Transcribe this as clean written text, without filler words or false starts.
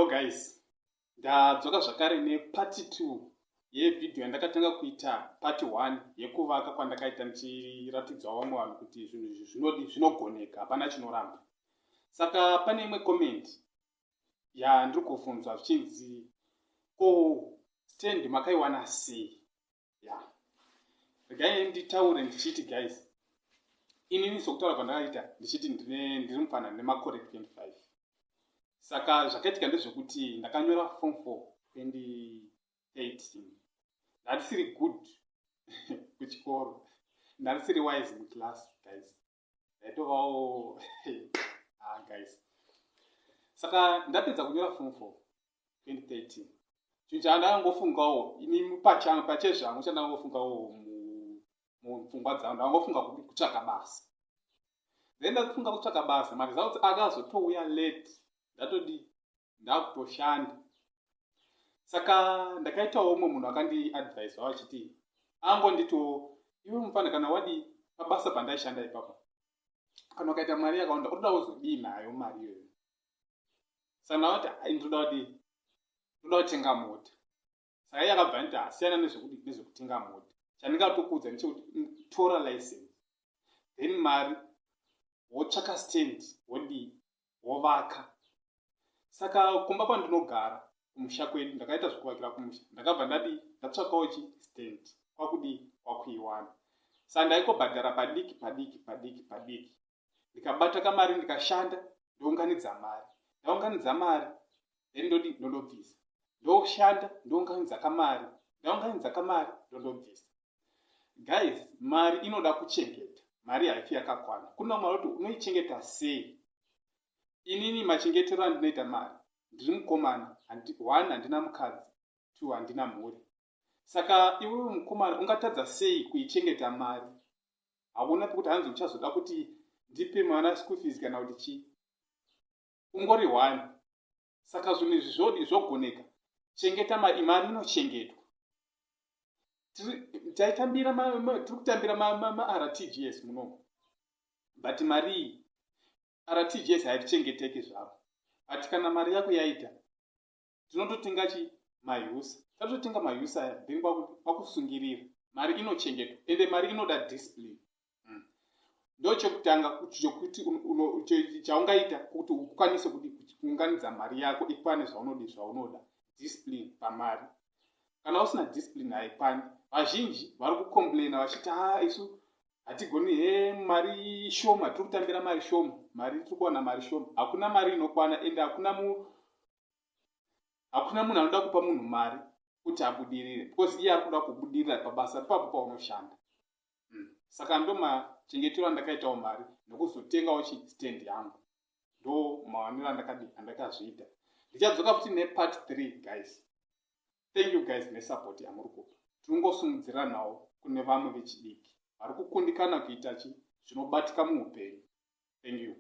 Hello guys, ndadzoka zvakare nepart 2 yevhidhiyo yandakatanga kuita part 1 yekuvaka kwandakaita, ndichiratidzawo vamwe vanhu kuti zvinhu izvi zvinodi, zvinogoneka, hapana chinoramba. Saka pane imwe comment yandiri kubvunzwa zvichinzi, "Ko stand makaiwana sei?" Ya, regai nditaure ndichiti, guys, inini sokutaura kwandakaita ndichiti ndiri mufana nemakore 25. Saka zvakaitika ndezvekuti ndakanyora form 4 2013. Ndandisiri good kuchikoro, ndandisiri wise muclass, guys, ndaitovawo, ah, guys. Saka ndapedza kunyora form 4 2013, chinhu chandangofungawo ini pachangu, pachezvangu, chandangofungawo mupfungwa dzangu, ndangofunga kutsvaka basa. Then ndakufunga kutsvaka basa, maresults akazotouya late, ndatodi ndakutoshanda. Saka ndakaitawo umwe munhu akandiadvisawo achiti, angonditiwo, "Iwe mufana, kana wadi pabasa pandaishanda ipapo, kana ukaita mari yakawanda, unoda kuzodii nayo mari iyoyo?" Saka ndakati, "Ai, ndinoda kudii? Ndoda kutenga mota." Saka iye akabva nditi, "Asiyana nezvekutenga mota. Chandingatokuudza ndechekuti tora license, then mari wotsvaka stand, wodii, wovaka." Saka kumba kwandinogara, kumusha kwedu, ndakaita zvekuvakira kumusha. Ndakabva ndadii? Ndatsvakawo chi stand, kwakudii, kwakuiwana. Saka ndaingobhadhara padiki padiki padiki padiki. Ndikabata kamari, ndikashanda, ndounganidza mari, ndaunganidza mari, then ndodi ndondobvisa, ndoshanda, ndounganidza kamari, ndaunganidza kamari, ndondobvisa. Guys, mari inoda kuchengeta. Mari haifi yakakwana. Kuna mwari kuti unoichengeta sei. Inini machengetero andinoita mari, ndiri mukomana one, handina mukadzi, two, handina mhuri. Saka iwewe mukomana ungatadza sei kuichengeta mari? Hauna pekuti hanzi uchazoda kuti ndipe mwana school fees kana kuti chii, ungori one. Saka zvinhu izvi zvodi zvogoneka. Chengeta mari, mari inochengetwa. Taitambira, tiri kutambira maRTGS munomu, but mari iyi, RTGS haitichengeteki zvaro, but kana mari yako yaita, tinototenga chi mahusa, tatotenga mahusa aya, then kwakusungirira. Mari inochengetwa, ende mari inoda discipline. Ndo chekutanga chokuti chaungaita kuti ukwanise kuunganidza mari yako ikwane zvaunodi, zvaunoda, discipline pamari. Kana usina discipline, haikwani. Vazhinji vari kucomplaina vachiti, "Ha, isu hatigoni he, mari shoma, tiri kutambira mari shoma, mari tiri kuwana mari shoma." Hakuna mari inokwana, ende hakuna munhu anoda kupa munhu mari kuti abudirire, because iye ari kuda kubudirira pabasa ipapo paunoshanda. Saka ndo machengetero andakaitawo mari nekuzotengawo chistand yangu. Ndo mawaniro andakadi andakazviita. Ndichadzoka futi nepart 3, guys. Thank you guys nesupport yamuri kupa. Tinongosimudziranawo kune vamwe vechidiki vari kukundikana kuita chi zvinobatika muupenyu. Thank you.